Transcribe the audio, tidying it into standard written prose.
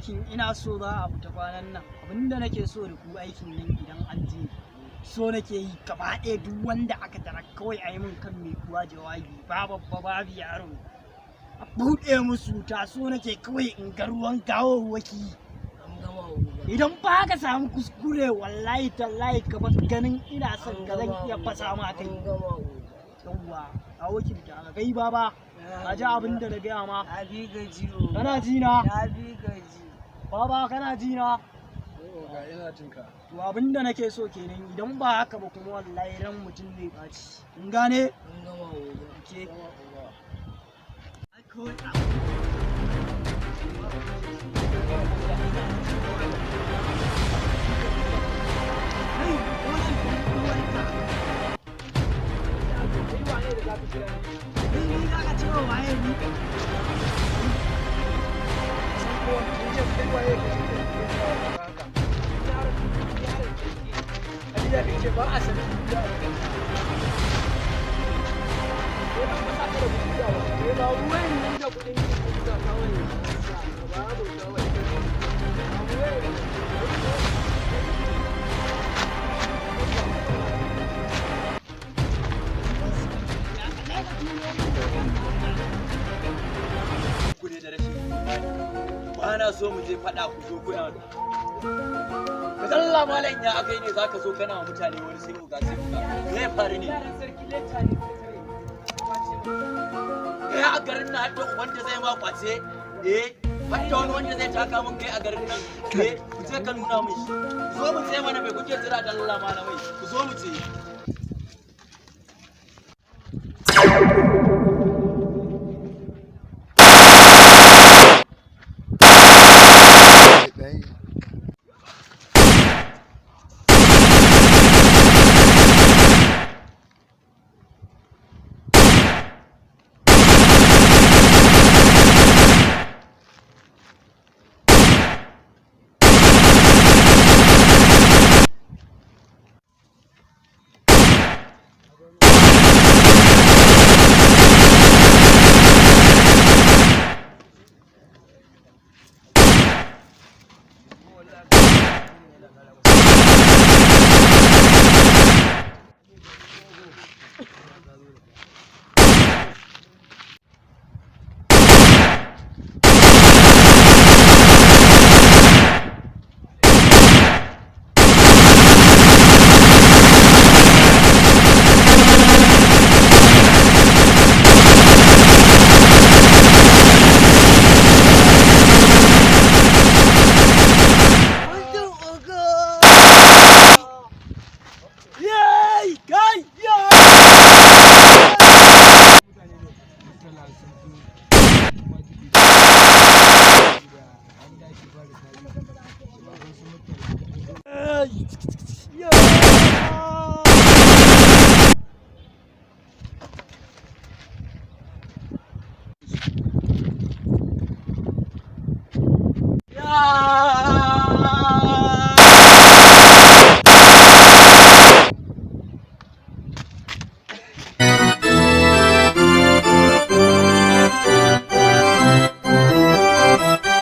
Aikin ina so za a fita kwanan nan. Abinda nake so da ku, aikin nan idan an je, so nake yi gaba ɗaya duk wanda aka tara kawai a yi min kan mai uwa jawabi, ba babba babu yaro, a buɗe musu wuta. So nake kawai in ga ruwan gawawwaki. An gama, oga. Idan ba ka samu kuskure, wallahi tallahi ka bar ganin ina son ka, zan iya fasa ma kai. An gama, oga. Yawwa, a wakilta ka kai baba, ka ji abin da na gaya ma. Na fi gaji, oga. Kana ji na? Na fi gaji. Baba, kana ji na? Oga, ina jin ka. To, abin da nake so kenan. Idan ba haka ba kuma, wallahi ran mutum zai ɓaci, kun gane? An gama, oga. Ke Oga. Kai, wannan ɗan uwarka. Kai wane da zaka kira ni? Kai, ni za ka ce wa waye ni? San ko ni ce kai waye ka ce kai haka? Yaron yaron kirki. Aliya ka ce ba a sanin duniya a cikin. Ko an fasa ka da kuɗi ba. Kai ba ruwan nan da kuɗin ki ka kawai. Ka ba mu kawai. Ba ruwan. Ya ka ka turo min da wannan? Ku ne da rashin imani, ba na so mu je faɗa ku zo kuna ka zalla. Malam, ya akai ne zaka zo kana wa mutane wani sai uga sai uga? Me ya faru ne? Yaran sarki leta ne suka tare. Kwace mu. Kai, a garin nan hadda wanda zai ma kwace? Eh, hadda wani wanda zai taka mun kai a garin nan? Eh, ku je ka nuna min shi. Zo mu ce mana, me kuke jira da Allah malamai? Ku zo mu ce. Wannan oga! Yay! Kai! Yay! Mutane ne murtala sun zo kuma dubi da an da ake ba da tarihi baban su Murtala. Yay!